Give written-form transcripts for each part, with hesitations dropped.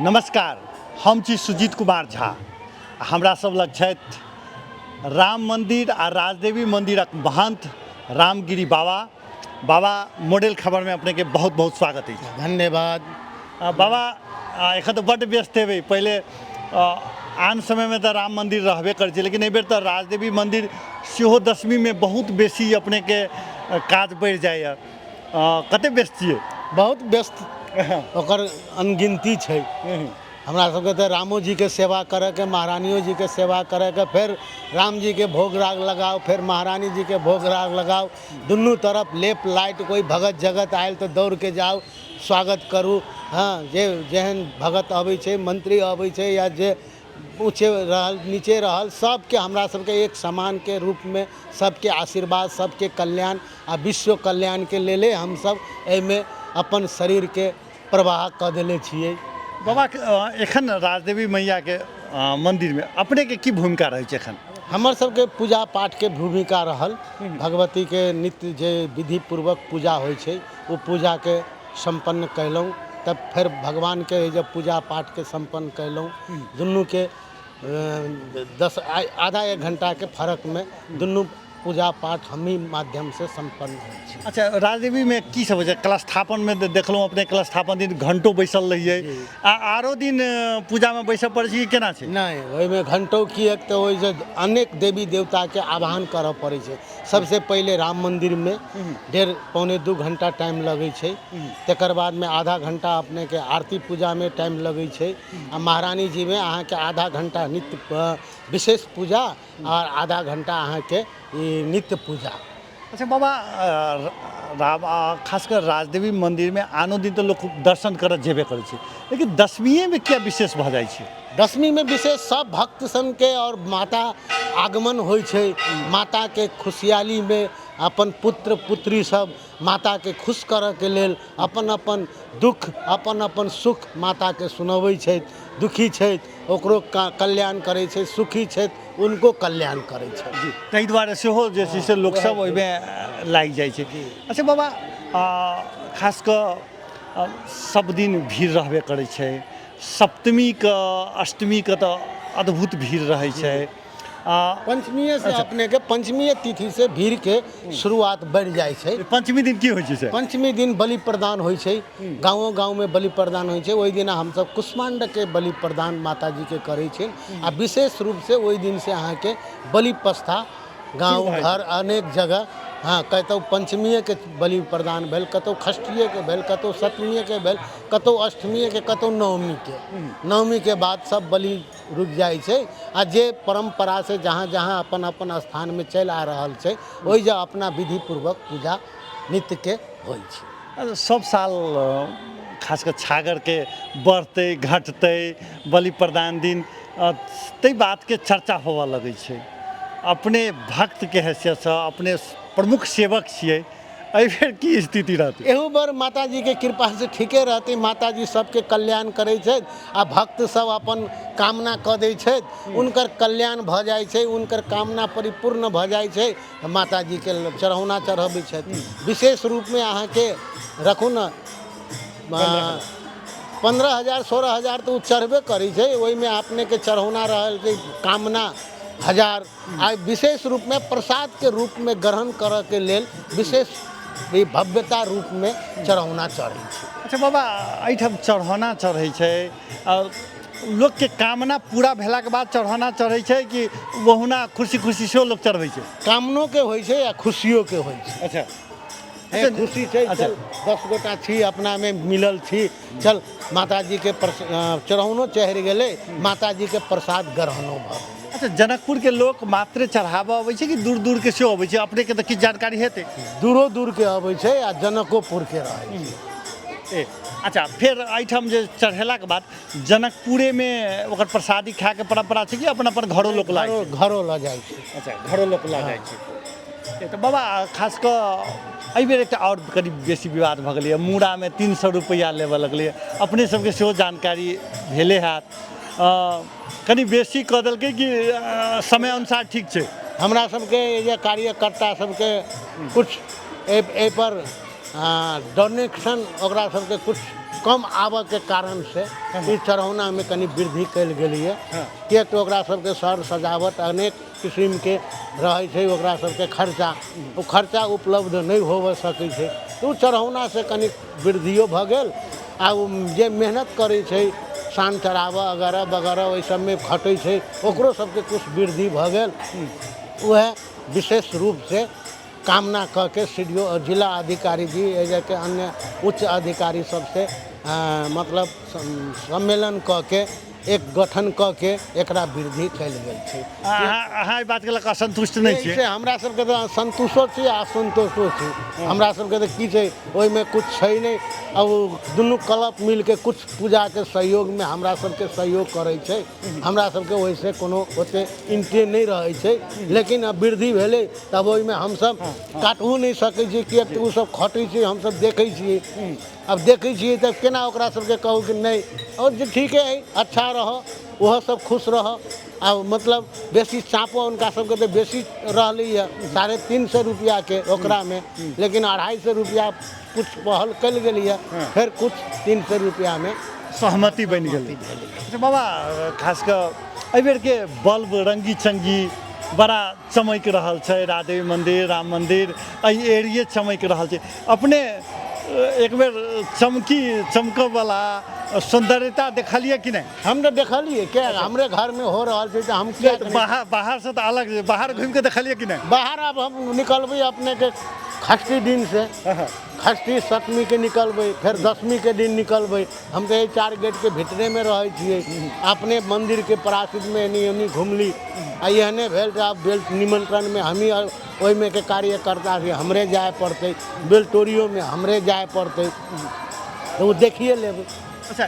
नमस्कार, हम छी सुजीत कुमार झा। हमरा सब लग छथि राम मंदिर आ राजदेवी मंदिरक महंत रामगिरी बाबा। बाबा, मॉडल खबर में अपने के बहुत बहुत स्वागत अछि। धन्यवाद। बाबा, एखन तऽ बड्ड व्यस्त हेबै। पहिले आन समयमे तऽ राम मंदिर रहबे करै छै, लेकिन एहिबेर तऽ राजदेवी मंदिर सेहो दशमीमे बहुत बेसी अपनेके काज बढ़ि जाइए। कते व्यस्त छियै? बहुत व्यस्त, ओकर अनगिनती छै। हमरा सबके तऽ रामो जीके सेवा करैके, महारानियो जीके सेवा करैके, फेर राम जीके भोग राग लगाउ, फेर महारानी जीके भोग राग लगाउ, दुनू तरफ लेप लाइट, कोइ भगत जगत आयल तऽ दौड़के जाउ, स्वागत करू। हँ, जे जेहन भगत अबै छै, मंत्री अबै छै या जे ऊँचे रहल, नीचे रहल, सबके हमरा सबके एक समानके रूपमे सबके आशीर्वाद, सबके कल्याण आ विश्व कल्याणके लेले हमसब एहिमे अपन शरीरके प्रवाह कऽ देले छियै। बाबा, एखन राजदेवी मैयाके मन्दिरमे अपनेके की भूमिका रहै छै एखन? हमर सबके पूजा पाठके भूमिका रहल। भगवतीके नित्य जे विधिपूर्वक पूजा होइ छै, ओ पूजाके सम्पन्न कयलहुँ। तब फेर भगवानके जे पूजा पाठके सम्पन्न कयलहुँ। दुनूके 10 आधा एक घंटाके फर्कमे दुनू पूजा पाठ हमही माध्यमसँ सम्पन्न होइ छै। अच्छा, राजदेवीमे की सब होइ छै? कलशस्थापनमे देखलहुँ अपने कलशस्थापन दिन घंटो बैसल रहियै, आ आरो दिन पूजामे बैसऽ पड़ै छै कि केना छै? नहि, ओहिमे घंटो किएक तऽ ओहिसँ अनेक देवी देवताके आह्वान करऽ पड़ै छै। सबसे पहिले राम मन्दिरमे 1.5 1.75 घंटा टाइम लगै छै, तकर बादमे आधा घंटा अपनेके आरती पूजामे टाइम लगै छै, आ महारानी जीमे अहाँके आधा घंटा नित्य विशेष पूजा आओर आधा घंटा अहाँके ई नित्य पूजा। अच्छा बाबा, राम खासकर राजदेवी मन्दिरमे आनो दिन तऽ लोक दर्शन करऽ जेबे करै छै, लेकिन दशमीएमे किया विशेष भऽ जाइ छै? दशमीमे विशेष सब भक्त सनके आओर माता आगमन होइ छै। माताके खुशहालीमे अपन पुत्र पुत्री सब माताके खुश करऽके लेल अपन अपन दुःख, अपन अपन सुख माताके सुनबै छथि। दुखी छथि ओकरो कल्याण करै छै, सुखी छथि उनको कल्याण करै छै। जी, ताहि दुआरे सेहो जे छै से लोकसब ओहिमे लागि जाइ छै। अच्छा बाबा, खास कऽ सब दिन भीड़ रहबे करै छै, सप्तमीके अष्टमीके तऽ अद्भुत भीड़ रहै छै। पंचमीए से अपनेके पंचमीए तिथि से भीड़के शुरुआत बढ़ि जाइ छै। पंचमी दिन की होइ छै से? पंचमी दिन बलि प्रदान होइ छै, गाँवो गाँवमे बलि प्रदान होइ छै। ओहि दिना हमसब कुष्माण्डके बलि प्रदान माताजीके करै छी, आ विशेष रूपसँ ओहि दिनसँ अहाँके बलि प्रथा गाँव घर अनेक जगह, हँ, कतहु पञ्चमिएके बलि प्रदान भेल, कतहु षष्ठिएके भेल, कतहु सप्तमीएके भेल, कतहु अष्टमीएके, कतहु नवमीके। नवमीके बाद सब बलि रुकि जाइ छै, आ जे परम्परासँ जहाँ जहाँ अपन अपन स्थानमे चलि आ रहल छै, ओहि जे अपना विधिपूर्वक पूजा नित्यके होइ छै। सब साल खास कऽ छागरके बढ़तै घटतै बलि प्रदान दिन ताहि बातके चर्चा होबऽ लगै छै। अपने भक्तके हैसियतसँ अपने प्रमुख सेवक छियै, एहिबेर की स्थिति रहतै? एहू बेर माताजीके कृपासँ ठीके रहतै। माताजी सबके कल्याण करै छथि, आ भक्त सब अपन कामना कऽ दै छथि, हुनकर कल्याण भऽ जाइ छै, हुनकर कामना परिपूर्ण भऽ जाइ छै। माताजीके चढ़ौना चढ़बै छथि। विशेष रूपमे अहाँके रखू ने 15,000 16,000 तऽ ओ चढ़बे करै छै, ओहिमे अपनेके चढ़ौना रहल छै कामना 1000, आ विशेष रूपमे प्रसादके रूपमे ग्रहण करऽके लेल विशेष भव्यता रूपमे चढ़ौना चढ़ै छै। अच्छा बाबा, एहिठाम चढ़ौना चढ़ै छै, आओर लोकके कामना पूरा भेलाके बाद चढ़ौना चढ़ै छै कि ओहुना खुशी खुशी सेहो लोक चढ़बै छै? कामनोके होइ छै आ खुशियोके होइ छै। अच्छा, हे, खुशी छै। चल 10 गोटा छी, अपनामे मिलल छी, चल माताजीके चढ़ौनो चढ़ि गेलै, माताजीके प्रसाद ग्रहणो भऽ गेलै। अच्छा, जनकपुरके लोक मात्र चढ़ाबऽ अबै छै कि दूर दूरके सेहो अबै छै? अपनेके तऽ किछु जानकारी हेतै। दूरो दूरके अबै छै आ जनकोपुरके रहै छै। ए अच्छा, फेर एहिठाम जे चढ़ेलाके बाद जनकपुरेमे ओकर प्रसादी खायके परम्परा छै कि अपन अपन घरो लोक लऽ जाइ छै? घरो लऽ जाइ छै। अच्छा, घरो लोक लऽ जाइ छै। तऽ बाबा, खास कऽ एहिबेर एकटा आओर कनि बेसी विवाद भऽ गेलैए, मूड़ामे 300 रुपैआ लेबऽ लगलैए, अपने सबके सेहो जानकारी भेले हैत। कनि बेसी कऽ देलकै कि समय अनुसार ठीक छै? हमरा सबके जे कार्यकर्ता सबके किछु एहिपर डोनेशन ओकरा सबके किछु कम आबऽके कारणसँ ई चढ़ौनामे कनि वृद्धि कयल गेलैए। किएक तऽ ओकरा सबके सर सजावट अनेक किसिमके रहै छै, ओकरा सबके खर्चा, ओ खर्चा उपलब्ध नहि होबऽ सकै छै, तऽ ओ चढ़ौनासँ कनि वृद्धियो भऽ गेल। आ ओ जे मेहनत करै छै, सान चढ़ाबऽ अगरह बगरह ओहि सबमे खटै छै, ओकरो सबके किछु वृद्धि भऽ गेल। वएह विशेष रूपसँ कामना कऽ के सी डी ओ, जिला अधिकारी जी, एहिके अन्य उच्च अधिकारी सबसँ मतलब सम्मेलन कऽ के, एक गठन कऽ के एकरा वृद्धि कयल गेल छै। अहाँ एहि बातके लऽ कऽ असन्तुष्ट नहि छियै? से हमरा सबके तऽ सन्तुष्टो छी आ असन्तोषो छी। हमरा सबके तऽ की छै, ओहिमे किछु छै नहि। आ ओ दुनू क्लब मिलके किछु पूजाके सहयोगमे हमरा सबके सहयोग करै छै। हमरा सबके ओहिसँ कोनो ओते इंटे नहि रहै छै, लेकिन आब वृद्धि भेलै तब ओहिमे हमसब काटहो नहि सकै छियै, किएक तऽ ओसब खटै छै, हमसब देखै छियै। आब देखै छियै तऽ केना ओकरा सबके कहू कि नहि, आओर जे ठीके अइ, अच्छा रहऽ, ओहो सब खुश रहऽ। आ मतलब बेसी चापो हुनका सबके तऽ बेसी रहलैए 350 रुपैआके ओकरामे, लेकिन 250 रुपैआ किछु पहल कयल गेलैए, फेर किछु 300 रुपैआमे सहमति बनि गेलै। अच्छा बाबा, खास कऽ एहिबेरके बल्ब रङ्गी चङ्गी बड़ा चमकि रहल छै, राधे मन्दिर, राम मन्दिर, एहि एरिये चमकि रहल छै। अपने एक बेर चमकी चमकऽवला सौन्दर्यता देखलियै कि नहि? हम तऽ देखलियै, के हमरे घरमे हो रहल छै तऽ हम किया बाहर, बाहरसँ तऽ अलग छै, बाहर घुमि कऽ देखलियै कि नहि? बाहर आब हम निकलबै अपनेके षष्ठी दिनसँ, षष्ठी सप्तमीके निकलबै, फेर दशमीके दिन निकलबै। हम तऽ एहि 4 गेटके भीतरेमे रहै छियै, अपने मन्दिरके प्रासितमे एनी ओनी घुमली। आ एहने भेल तऽ आब बेल निमन्त्रणमे हमही ओहिमे के कार्यकर्ता छी, हमरे जाय पड़तै, बेलतोरियोमे हमरे जाय पड़तै, तऽ ओ देखिए लेबै। अच्छा,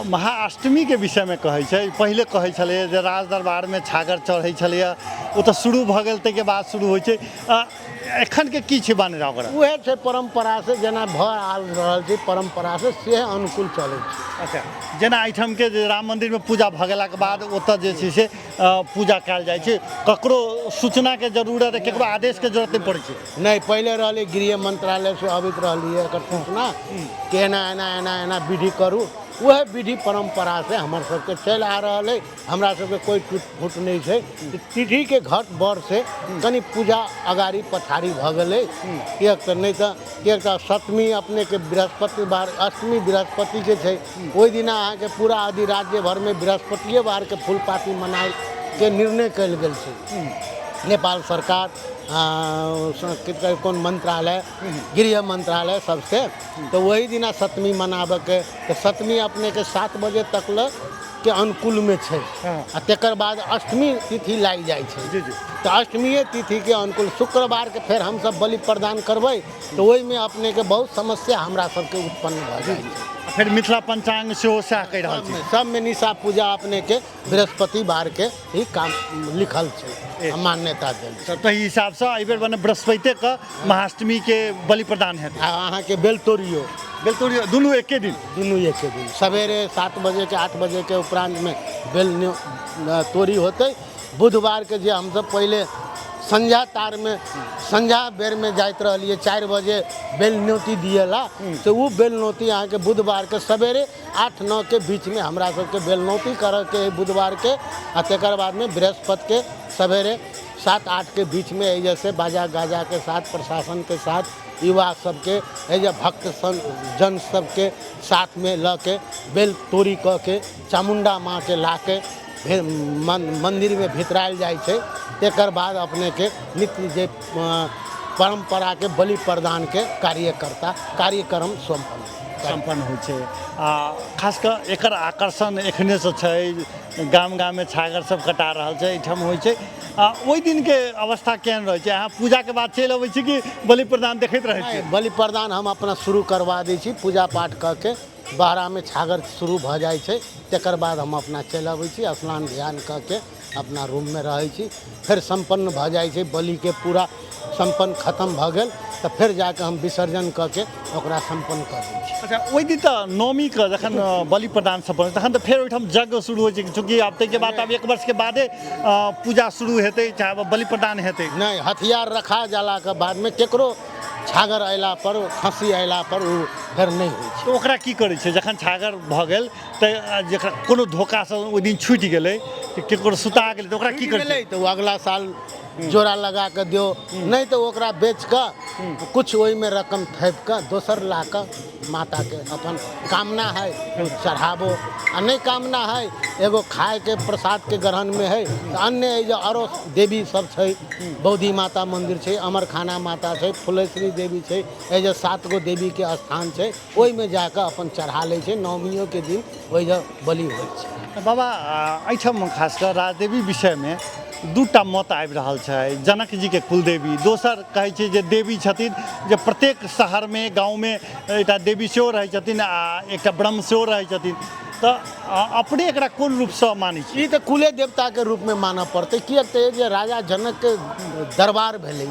महाअष्टमीके विषयमे कहै छै, पहिले कहै छलैए जे राज दरबारमे छागर चढ़ै छलैए, ओ तऽ शुरू भऽ गेल, ताहिके बाद शुरू होइ छै। एखनके की छै मान्यता ओकरा? उएह छै परम्परासँ जेना भऽ आयल रहल छै, परम्परासँ से अनुकूल चलै छै। अच्छा, जेना एहिठामके जे राम मन्दिरमे पूजा भऽ गेलाके बाद ओतऽ जे छै से पूजा कयल जाइ छै, ककरो सूचनाके जरूरत, ककरो आदेशके जरूरत नहि पड़ै छै? नहि, पहिले रहलै गृह मंत्रालयसँ अबैत रहलियै एकर सूचना कि एना एना एना एना विधि करू। वएह विधि परम्परासँ हमर सबके चलि आ रहल अइ। हमरा सबके कोइ टूट फूट नहि छै। तिथिके घट बरसँ कनि पूजा अगाड़ी पछाड़ी भऽ गेलै, किएक तऽ नहि तऽ किएक तऽ सप्तमी अपनेके बृहस्पतिवार, अष्टमी बृहस्पतिके छै, ओहि दिना अहाँके पूरा आदि राज्य भरमे बृहस्पतिए वारके फूल पाती मनाबैके निर्णय कयल गेल छै। नेपाल सरकार, कोन मंत्रालय, गृह मंत्रालय सबसे, तऽ ओहि दिना सप्तमी मनाबैके, तऽ सप्तमी अपनेके 7 बजे तक लए के अनुकूलमे छै। आ तकर बाद अष्टमी तिथि लागि जाइ छै। जी जी। तऽ अष्टमीए तिथिके अनुकूल शुक्रवारके फेर हमसब बलि प्रदान करबै, तऽ ओहिमे अपनेके बहुत समस्या हमरा सबके उत्पन्न भऽ जाइ छै। फेर मिथिला पंचांग सेहो सएह कहि रहल छै। सबमे निशा पूजा अपनेके बृहस्पतिवारके ही काम लिखल छै, मान्यता देल छै। तऽ ताहि हिसाबसँ एहिबेर मने बृहस्पतिके महाअष्टमीके बलि प्रदान हेतै। आ अहाँके बेलतोरियो। बेलतोरियो दुनू एके दिन? दुनू एके दिन, सवेरे 7 बजेके 8 बजेके उपरान्तमे बेल तोरी होतै। बुधवारके जे हमसब पहिले संझा तारमे, संझा बेरमे जाइत रहलियै 4 बजे बेल न्योती दिएला, से ओ बेल न्योती अहाँके बुधवारके सवेरे 8-9 के बीचमे हमरा सबके बेलनौती करऽके हइ बुधवारके। आ तकर बादमे बृहस्पतिके सवेरे 7-8 के बीचमे एहि से बाजा गाजाके साथ, प्रशासनके साथ, युवा सबके, एहि भक्त जन सबके साथमे लऽ के बेल तोरी कऽ के चामुण्डा माँके ला के मन्दिरमे भितरायल जाइ छै। तकर बाद अपनेके नित्य जे परम्पराके बलि प्रदानके कार्यक्रम सम्पन्न होइ छै। आ खास कऽ एकर आकर्षण एखनेसँ छै, गाम गाममे छागर सब कटा रहल छै, एहिठाम होइ छै। आ ओहि दिनके अवस्था केहन रहै छै? अहाँ पूजाके बाद चलि अबै छी कि बलि प्रदान देखैत रहै छी? बलि प्रदान हम अपना शुरू करवा दै छी, पूजा पाठ कऽ के बहरामे छागर शुरू भऽ जाइ छै, तकर बाद हम अपना चलि अबै छी, स्नान ध्यान कऽ के अपना रूममे रहै छी। फेर सम्पन्न भऽ जाइ छै, बलिके पूरा सम्पन्न खतम भऽ गेल तऽ फेर जाकऽ हम विसर्जन कऽ के ओकरा सम्पन्न कऽ दै छी। अच्छा, ओहि दिन तऽ नवमीके जखन बलि प्रदान सम्पन्न तखन तऽ फेर ओहिठाम यज्ञ शुरू होइ छै, चूँकि आब ताहिके बाद आब 1 वर्षके बादे पूजा शुरू हेतै, चाहे बलि प्रदान हेतै। नहि, हथियार रखा जलाके बादमे केकरो छागर अयला पर, खस्सी अयला पर ओ फेर नहि होइ छै। तऽ ओकरा की करै छै जखन छागर भऽ गेल तऽ जकरा कोनो धोखासँ ओहि दिन छूटि गेलै, तऽ केकरो सुता गेलै, तऽ ओकरा की करै छै? तऽ ओ अगला साल जोड़ा लगा कऽ दियौ, नहि तऽ ओकरा बेच कऽ किछु ओहिमे रकम थोपि कऽ दोसर ला कऽ माताके अपन कामना है ओ चढ़ाबो, आ नहि कामना है एगो खायके प्रसादके ग्रहणमे है तऽ अन्य जे आरो देवी सब छै, बौद्धि माता मंदिर छै, अमरखाना माता छै, फुलेश्वरी देवी छै, एहि जे 7 गो देवीके स्थान छै, ओहिमे जाकऽ अपन चढ़ा लै छै। नवमियोके दिन ओहि जे बलि होइ छै। बाबा, एहिठाम खास कऽ राजदेवी विषयमे 2टा मत आबि रहल छै। जनक जीके कुलदेवी, दोसर कहै छै जे देवी छथिन जे प्रत्येक शहरमे गाँवमे एकटा देवी सेहो रहै छथिन आ एकटा ब्रह्म सेहो रहै छथिन, तऽ अपने एकरा कोन रूपसँ मानै छी? ई तऽ कुले देवताके रूपमे मानऽ पड़तै, किएक तऽ जे राजा जनकके दरबार भेलै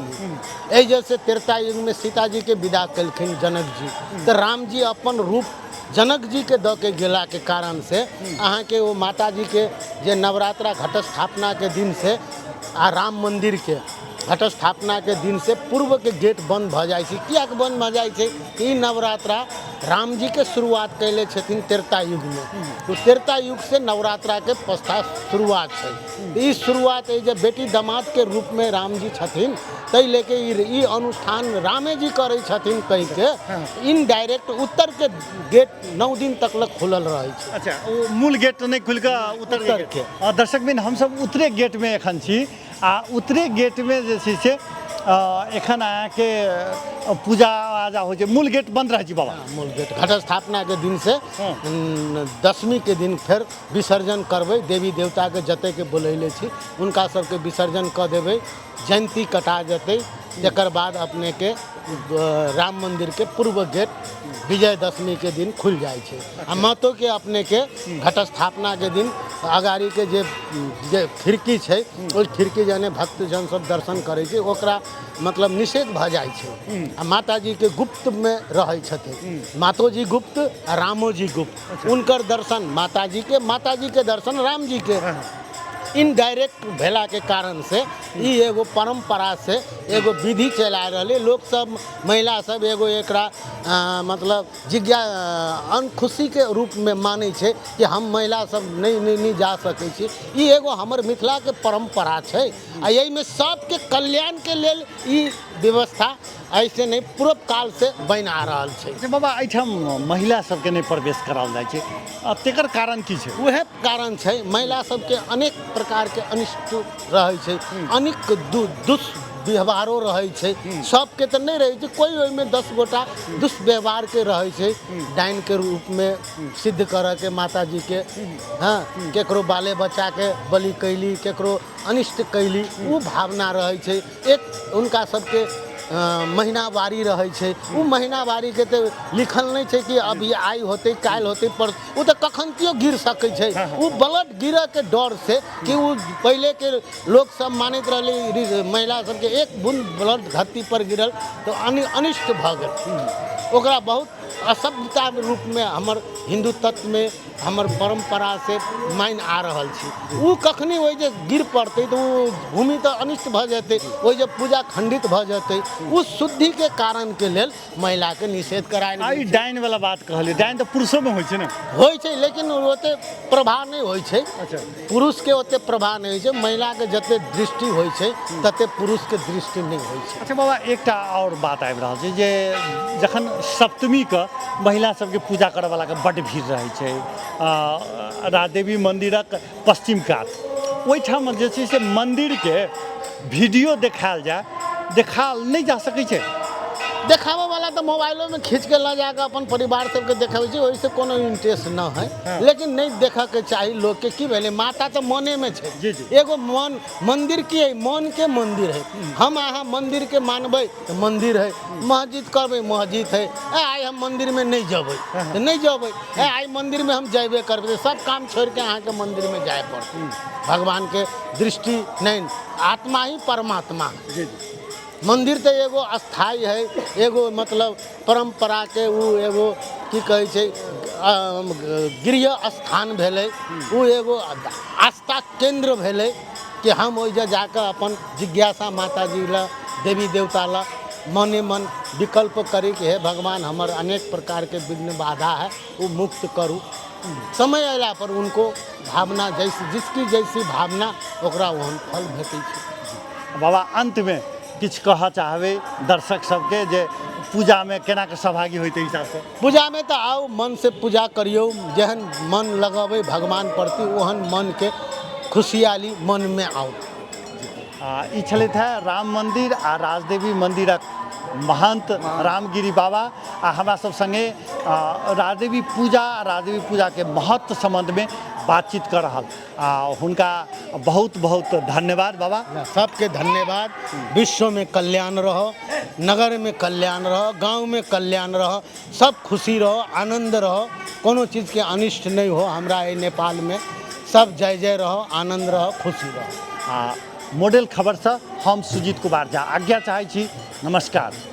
एहि जैसे त्रेता युगमे सीताजीके विदा केलखिन जनकजी, तऽ रामजी अपन रूप जनकजीके दऽ के गेलाके कारण से अहाँके ओ माताजीके जे नवरात्रा घटस्थापनाके दिन से आ राम मन्दिरके घटस्थापनाके दिन से पूर्वके गेट बंद भऽ जाइ छै। किएक बंद भऽ जाइ छै? ई नवरात्रा रामजीके शुरुआत कयले छथिन त्रेता युगमे, तो त्रेता युग से नवरात्राके पस्ता शुरुआत छै। ई शुरुआत जे बेटी दमादके रूपमे रामजी छथिन ताहि लेके ई अनुष्ठान रामेजी करै छथिन कहिके इनडायरेक्ट उत्तरके गेट 9 दिन तक लग खुलल रहै छै। अच्छा, ओ मूल गेट नहि खुलि कऽ उत्तर उत्तरके। दर्शक बिन, हमसब उत्तरे गेटमे एखन छी आ उत्तरे गेटमे जे छै से एखन अहाँके पूजा आजा होइ छै। मूल गेट बंद रहै छै बाबा? मूल गेट घटस्थापनाके दिन से दशमीके दिन फेर विसर्जन करबै, देवी देवताके जतेके बोलैले छी हुनका सबके विसर्जन कऽ देबै, जयन्ती कटा जेतै, तकर बाद अपनेके राम मन्दिरके पूर्व गेट विजयदशमीके दिन खुलि जाइ छै। आ मातोके अपनेके घटस्थापनाके दिन अगाड़ीके जे जे खिड़की छै ओहि खिड़की जने भक्तजन सब दर्शन करै छै ओकरा मतलब निषेध भऽ जाइ छै आ माताजीके गुप्तमे रहै छथिन, मातोजी गुप्त आ रामोजी गुप्त, हुनकर दर्शन माताजीके, माताजीके दर्शन रामजीके इनडायरेक्ट भेलाके कारण से ई एगो परम्परा से एगो विधि चलि आबि रहलै। लोक सब महिला सब एगो एकरा मतलब जिज्ञा अनखुशीके रूपमे मानै छै कि हम महिला सब नहि नहि नहि जा सकै छी। ई एगो हमर मिथिलाके परम्परा छै आ एहिमे सबके कल्याणके लेल ई व्यवस्था ऐसे नहि पूर्व काल से बनि आ रहल छै। अच्छा बाबा, एहिठाम महिला सबके नहि प्रवेश कराओल जाइ छै, आ तेकर कारण की छै? उएह कारण छै महिला सबके अनेक प्रकारके अनिष्ट रहै छै, अनेक दुष्व्यवहारो रहै छै, सबके तऽ नहि रहै छै, कोइ ओहिमे 10 गोटा दुष्व्यवहारके रहै छै, डाइनके रूपमे सिद्ध करऽके माताजीके, हँ, केकरो बाले बच्चाके बलि कैली, केकरो अनिष्ट कैली, ओ भावना रहै छै। एक हुनका सबके महीनावारी रहै छै, ओ महीनावारीके तऽ लिखल नहि छै कि अभी आइ होतै काल्हि होतै, पर ओ तऽ कखनतियो गिर सकै छै। ओ ब्लड गिरऽके डर से कि ओ पहिलेके लोक सब मानैत रहलै महिला सबके एक बूंद ब्लड धरती पर गिरल तऽ अनिष्ट भऽ गेल, ओकरा बहुत असभ्यता रूपमे हमर हिन्दू तत्वमे हमर परम्परा से मानि आ रहल छी। ओ कखनी ओहि जे गिर पड़तै तऽ ओ भूमि तऽ अनिष्ट भऽ जेतै, ओहि जे पूजा खंडित भऽ जेतै। ओ शुद्धिके कारणके लेल महिलाके निषेध करायल। आ ई डाइन वाला बात कहलियै, डाइन तऽ पुरुषोमे होइ छै ने? होइ छै, लेकिन ओते प्रभाव नहि होइ छै। अच्छा, पुरुषके ओते प्रभाव नहि होइ छै, महिलाके जते दृष्टि होइ छै तते पुरुषके दृष्टि नहि होइ छै। अच्छा बाबा, एकटा आओर बात आबि रहल छै जे जखन सप्तमीके महिला सबके पूजा करऽवलाके बड्ड भीड़ रहै छै राजदेवी मन्दिरक पश्चिम कात, ओहिठाम जे छै से मन्दिरके वीडियो देखायल जाय, देखायल नहि जा सकै छै? देखाबऽवला तऽ मोबाइलोमे खींचके लऽ जाकऽ अपन परिवार सबके देखबै छै, ओहिसँ कोनो इंट्रेस्ट नहि है, लेकिन नहि देखऽके चाही लोकके। की भेलै, माता तऽ मनेमे छै। जी जी। एगो मन मन्दिर की है, मनके मन्दिर है। हम अहाँ मन्दिरके मानबै तऽ मन्दिर है, मस्जिद करबै मस्जिद है। ए आइ हम मन्दिरमे नहि जेबै तऽ नहि जेबै, ए आइ मन्दिरमे हम जेबे करबै, सब काम छोड़िके अहाँके मन्दिरमे जाय पड़तै। भगवानके दृष्टि नहि, आत्मा ही परमात्मा। जी जी। मन्दिर तऽ एगो अस्थायी है, एगो मतलब परम्पराके ओ एगो की कहै छै गृह स्थान भेलै, ओ एगो आस्था केन्द्र भेलै कि हम ओहि जे जाकऽ अपन जिज्ञासा माताजी लए देवी देवता लए मने मन विकल्प करी कि हे भगवान, हमर अनेक प्रकारके विघ्न बाधा है, ओ मुक्त करू। समय अयला पर उनको भावना जैसी, जिसकी जैसी भावना, ओकरा ओहन फल भेटै छै। बाबा, अंतमे किछु कहऽ चाहबै दर्शक सबके जे पूजामे केना के सहभागी होइते हिसाबसँ? पूजामे तऽ आउ, मनसँ पूजा करियौ। जेहन मन लगबै भगवान प्रति, ओहन मनके खुशियाली मनमे आउ। आ ई छलथि हेँ राम मन्दिर आ राजदेवी मन्दिरक महन्त रामगिरी बाबा, आ हमरा सब संगे राजदेवी पूजा आ राजदेवी पूजाके महत्व सम्बन्धमे बातचीत कऽ रहल, आ हुनका बहुत बहुत धन्यवाद बाबा। सबके धन्यवाद। विश्वमे कल्याण रहो, नगरमे कल्याण रहो, गाँवमे कल्याण रहो, सब खुशी रहो, आनन्द रहो, कोनो चीजके अनिष्ट नहि हो। हमरा एहि नेपालमे सब जय जय रहो, आनन्द रहो, खुशी रहो। आ मॉडल खबरसँ हम सुजीत कुमार झा आज्ञा चाहै छी। नमस्कार।